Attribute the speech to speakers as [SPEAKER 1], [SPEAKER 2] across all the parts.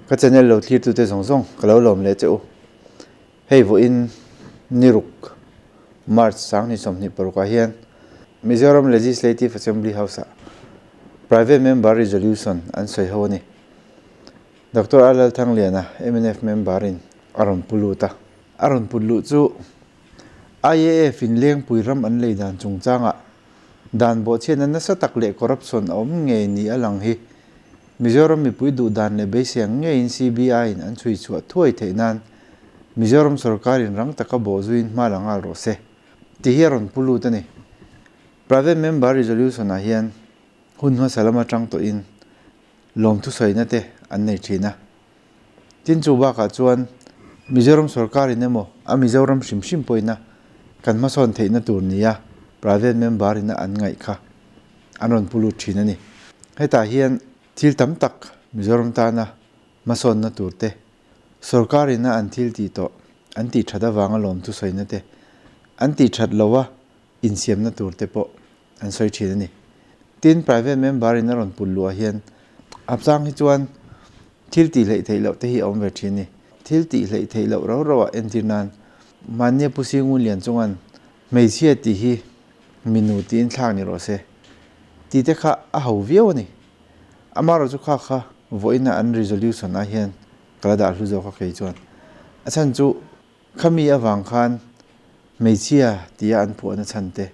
[SPEAKER 1] Ka channel lo thlirtute zawng zawng ka lo lawm leh che u. Hei vawiin niruk March 2026 ah hian Mizoram Legislative Assembly House ah Private Member Resolution an sawi ho a ni. Doctor R Lalthangliana mnf member in a rawn pu lut a. A rawn put luh chu IAF in Lengpui ram an lei dan chungchangah dan bawhchhiatna nasa tak leh corruption a awm ngei ni a lang hi Mizoram mipui duh dan leh beisei ang ngeiin CBI in an chhui chhuah thuai theih nan Mizoram sorkar in rang taka bawhzuiin hma la nghal rawh se tih hi a rawn pu lut a ni. Private Member Resolution ah hian hun hmasa lama tang tawhin lawmthusawina te an nei thin a. Tin chu bakah chuan Mizoram sorkar in emaw a Mizoram hrim hrim pawhin a kan hmasawn theihna tur nia private member in a an ngaih kha an rawn pu lut thin a ni. Hetah hian thil tam tak Mizoram tana hmasawnna tur te, sorkar in a an thil tih tawh an tih that avanga lawmthusawina te, an tih that loha insiamna tur te pawh an sawi thin a ni. Tin, private member in a rawn put luah hian a chang hi chuan thil tih hleih theih loh te hi a awm ve thin a ni. Thil tih hleih theih loh rau rau ah entir nan mahnia Pu Singun Lian chungan hmeichhia tih hi minu tiin thlak ni rawh se tih te kha a ho viau a ni. Amaherawhchu kha kha vawiina an resolution ah hian ka la dah hlu zawk a kei chuan. A chhan chu khami avang khan hmeichhia tia an phuahna chhan te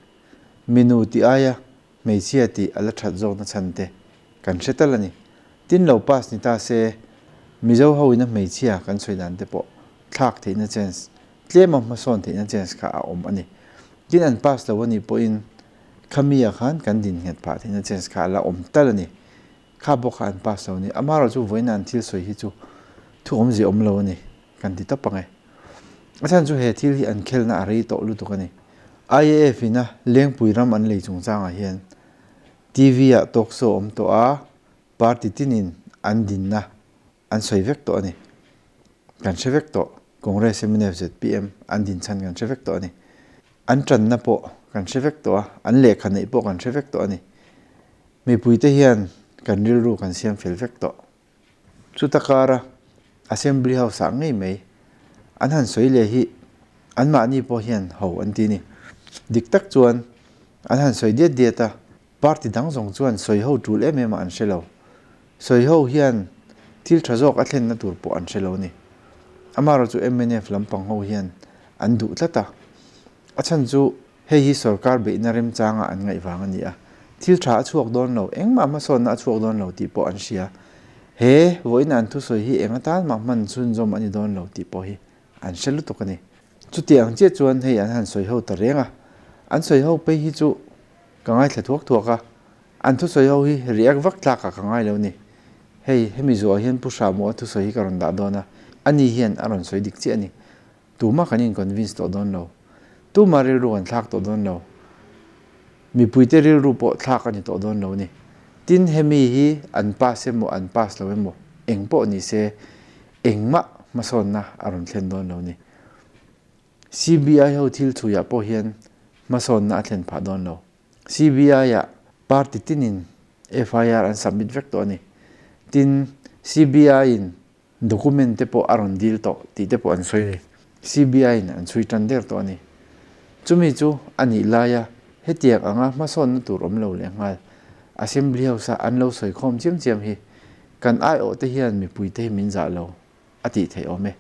[SPEAKER 1] Minu tih aia hmeichhia tih a la that zawkna chhan te kan hre tal a ni. Tin lo pass ni ta se, Mizo ho ina hmeichhia kan sawi dan te pawh thlak theihna chance, tlema hmasawn theihna chance kha a awm a ni. Tin an pass lo a nih pawhin khami ah khan kan din nghet phah theihna chance kha a la awm tal a ni. Kha bawk kha an pass lo a ni. Amaherawhchu chu vawiina an thil sawi hi chu thu awmzia awm lo a ni kan ti tawp ang e. A chhan chu he thil hi an khelna a rei tawh lutuk a ni. IAF ina Lengpui ram an lei chungchangah hian TV ah talk show awm tawh a, party tinin an dinna an sawi vek tawh a ni. Kan hre vek tawh, Congress, mnf, zpm an din chhan kan hre vek tawh a ni. An tanna pawh kan hre vek tawh a, an lehkha neih pawh kan hre vek tawh a ni. Mipuite hian kan rilru kan siam fel vek tawh. Chuta kara Assembly House ah ngei mai an han sawi leh hi anmahni pawh hian ho an ti a ni. Dik tak chuan an han sawi diat diat a, party dang zawng chuan sawi ho tul em em ah an hre lo. Sawi ho hian thil tha zawk a thlenna tur pawh an hre lo a ni. Amaherawhchu mnf lampang ho hian an duh tlat a, a chhan chu Hei hi sorkar beihna remchanga an ngaih vang a ni a, thil tha a chhuak dawn lo, engmah hmasawnna a chhuak dawn lo tih pawh an hria. He vawiina an thusawi hi eng atan mah hman chhunzawm a ni dawn lo tih pawh hi an hre lutuk a ni. Chuti ang chiah chuan hei an han sawi ho ta reng a, an sawi ho phei hi chu ka ngaithla thuak thuak a, an thusawi ho hi react vak tlakah ka ngai lo ni. Hei hemi zuah hian Pu Hramua thusawi hi ka rawn dah dawn a, ani hian a rawn sawi dik chiah a ni. Tuma kan in convince tawh dawn lo. Tuma rilru kan thlak tawh dawn lo. Mipuite rilru pawh thlak a ni tawh dawn lo a ni. Tin, hemi hi an pass emaw an pass lo emaw eng pawh ni se engmah hmasawnna a rawn thlen dawn lo a ni. CBI ho thil chhuiah pawh hian hmasawnna a thlen phah dawn lo. CBI ah party tinin FIR an submit vek tawh a ni. Tin, CBI in Document te pawh a rawn dil tawh tih te pawh an sawi a ni. CBI in an chhui tan der tawh a ni. Chumi chu a nih laia hetiang anga hmasawnna tur awm lo leh nghal Assembly House a an lo sawi khawm chiam chiam hi kan aiawh te hian mipui te hi min zah lo a tih theih awm e.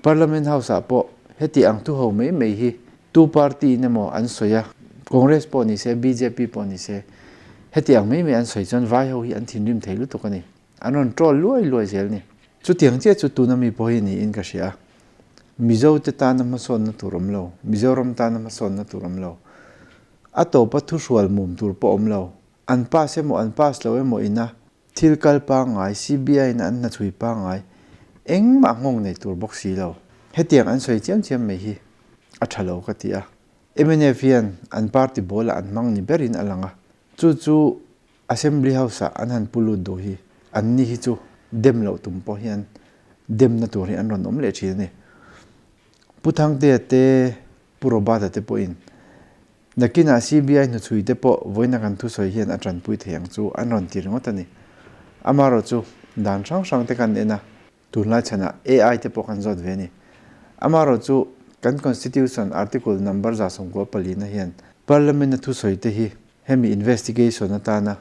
[SPEAKER 1] Parliament House ah pawh heti ang thu ho mai mai hi tu party in emaw an sawi a, Congress pawh ni se, bjp pawh ni se, heti ang mai mai an sawi chuan vai ho hi an thinrim thei lutuk a ni. An rawn troll luai luai zel ni. Chutiang chiah chu tuna mi pawh hi niin ka hria a. Mizo te tana hmasawnna tur awm lo, Mizoram tana hmasawnna tur awm lo. A tawpa thuhrual mum tur pawh awm lo. An pass emaw an pass lo emaw ina thil kal pangngai, CBI in an hnachhui pangngai, engmah nghawng nei tur bawk si lo. Hetiang an sawi chiam chiam mai hi a tha lo ka ti a. Mnf hian an party ball ah an hmang ni berin a lang a. Chu chu Assembly House ah an han pu lut duh hi an ni hi chu dem loh tum pawh hian demna tur hi an rawn awm leh thin a ni. Pu Thangtea te, Pu Robert-a te pawhin nakinah CBI hnuchhui te pawh vawiina kan thusawi hian a tanpui thei ang chu an rawn ti ringawt a ni. Amaherawhchu. dan hrang hrang te kan en a, tunlai chhanah AI te pawh kan zawt ve a ni. Amaherawhchu kan Constitution Article number 194 na hian Parliament a thusawi te hi hemi investigation atana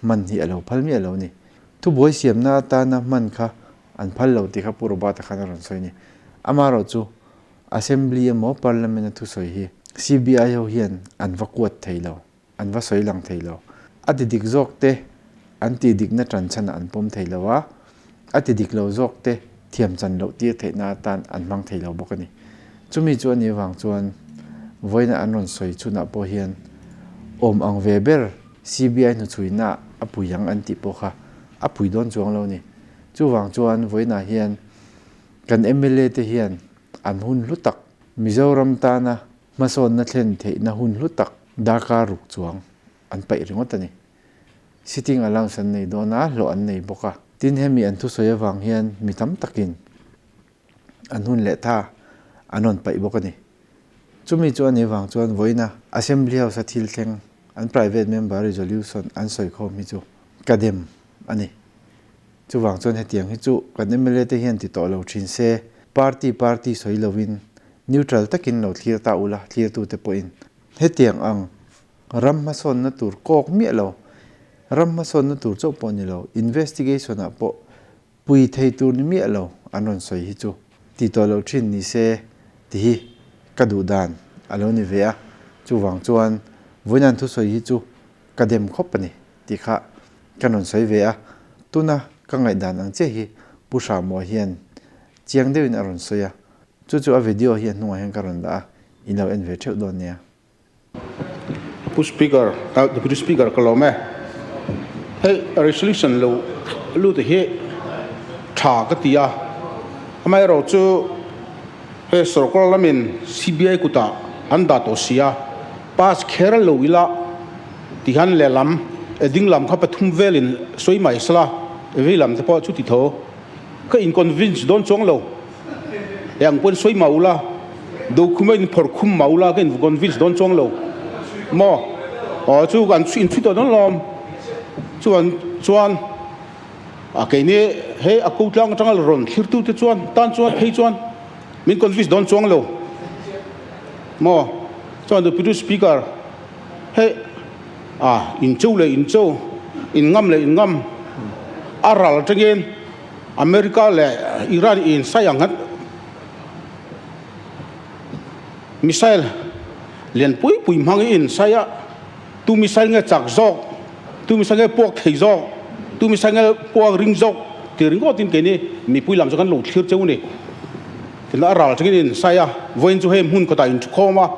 [SPEAKER 1] hman hi a lo phal miah lo a ni. Thubuai siamna atana hman kha an phal lo tih kha Pu Robert-a khan a rawn sawi a ni. Amaherawhchu Assembly emaw Parliament a thusawi hi CBI ho hian an va kuat thei lo, an va sawi lang thei lo. A ti dik zawk te an tih dikna tan chhanah an pawm thei lo a, a ti dik lo zawk te thiam chan loh tir theihna atan an hmang thei lo bawk a ni. Chumi chu a nih avang chuan vawiina an rawn sawi chhunah pawh hian awm ang ve ber CBI hnuchhuina a pui ang an tih pawh kha a pui dawn chuang lo a ni. Chuvang chuan vawiinah hian Kan mla te hian an hun hlu tak, Mizoram tana hmasawnna thlen theihna hun hlu tak darkar ruk chuang an paih ringawt a ni. Sitting allowance an nei dawn a, hlawh an nei bawk a. Tin, hemi an thusawi avang hian mi tam takin an hun leh tha an rawn paih bawk a ni. Chumi chu a nih vang chuan vawiina Assembly House a thil thleng an private member resolution an sawikhawm hi chu ka dem a ni. Chuvang chuan hetiang hi chu kan mla te hian ti tawh lo thin se, party party sawi lovin neutral takin lo thlir ta ula, thlirtute pawhin hetiang ang ram hmasawnna tur kawk miah lo, ram hmasawnna tur chauh pawh ni lo, investigation ah pawh pui thei tur ni miah lo an rawn sawi hi chu ti tawh lo thin ni se ti hi ka duh dan a lo ni ve a, chuvang chuan vawiin thusawi hi chu ka dem khawp a ni. Tih kha ka rawn sawi ve a, tuna ka ngaihdan ang chiah hi Pu Hramua hian chiang deuhin a rawn sawi a, chu chu a video hi a hnungah hian ka rawn dah a, in lo en ve theuh dawn nia.
[SPEAKER 2] Pu Speaker, Deputy Speaker ka lawm e. Hei resolution lo lut hi tha ka ti a, amaherawh chu hei sorkar lamin CBI kutah an dah tawh si a, pass kher lo ila Tihian lehlam e dinglam kha pathum velin sawi mai sela, veilam te pawh chu ti tho. Ka in convince dawn chuang lo. E ang pawhin sawi mah ula, do khum a in phawrh khum mah ula ka in convince dawn chuang lo. Maw? Aw chu an in chhui tawh dawn lawm. Chuan chuan a keini hei a ko tlang atanga rawn thlirtu te chuan tan chuan phei chuan min convince dawn chuang lo. Maw? Chuan Deputy Speaker. Hei a in cho leh in cho, in ngam leh in ngam a ral atangin America leh Iran in sai ang nghat missile lian pui pui hmang in sai a, tu missile nge chak zawk, tu missile nge puak thei zawk, tu missile nge puak ring zawk tih ringawt in keini mipui lam chu kan lo thlir cheu a ni. Tin a ral atangin in sai a, vawiin chu hei hmun kawtah in thukhawm a.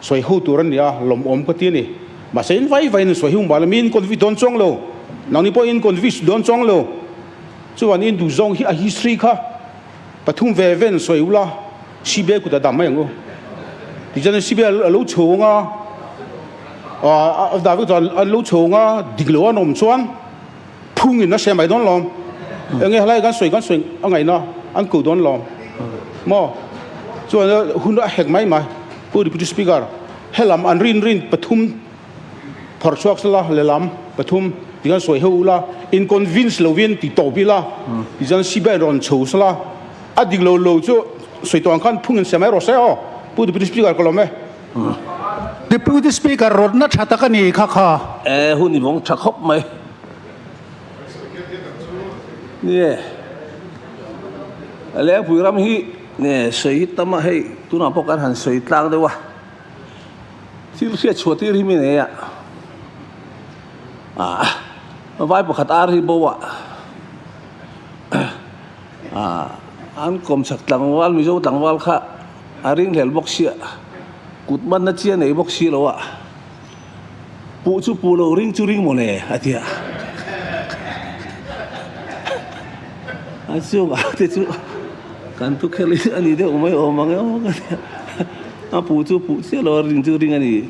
[SPEAKER 2] Sawi ho tur a nia, lawmawm ka ti a ni. Mahse in vai vaiin sawi ho mah la, mi in convince dawn chuang lo. Nangni pawh in convince dawn chuang lo. Chuan in duh zawng hi a history kha pathum ve ve in sawi ula, CBI kut a dam mai ang u. Tichuan CBI a lo chho ang a, a dah vek chuan an lo chho ang a, dik lo an awm chuan phungin a hre mai dawn lawm. Enge helai kan sawi kan sawi a ngaihna an ko dawn lawm. Maw? Chuan hun a hek mai mai. Pu Deputy Speaker, helam an rin rin pathum phawrh chhuak sela, lehlam pathum ti khan sawi ho ula, in convince lovin ti tawp ila, ti chuan CBI rawn chho sela, a dik lo lo chu sawi tawh ang khan phung in siam mai rawh se aw. Pu Deputy Speaker ka lawm e.
[SPEAKER 3] Deputy Speaker, rawtna tha tak a ni kha kha.
[SPEAKER 4] E, hun i vawng tha khawp mai. Nie, Lengpui ram hi nge sawi tam a, hei tunah pawh kan han sawi tlang deuh a, thil hriat chhuah tir hi mi nei a, ah vai pakhat ar hi bo a, ah an kawm chak tlangval Mizo tlangval kha a ringhlel bawk sia, kut manna chi a nei bawk si lo a. Puh chu puh lo, ring chu ring mawle, a ti a. A chung ah te chu kan thu khelh in a ni deuh mai awm ang em ka ti a. A puh chu puh chiah lo a, ring chu ring a ni.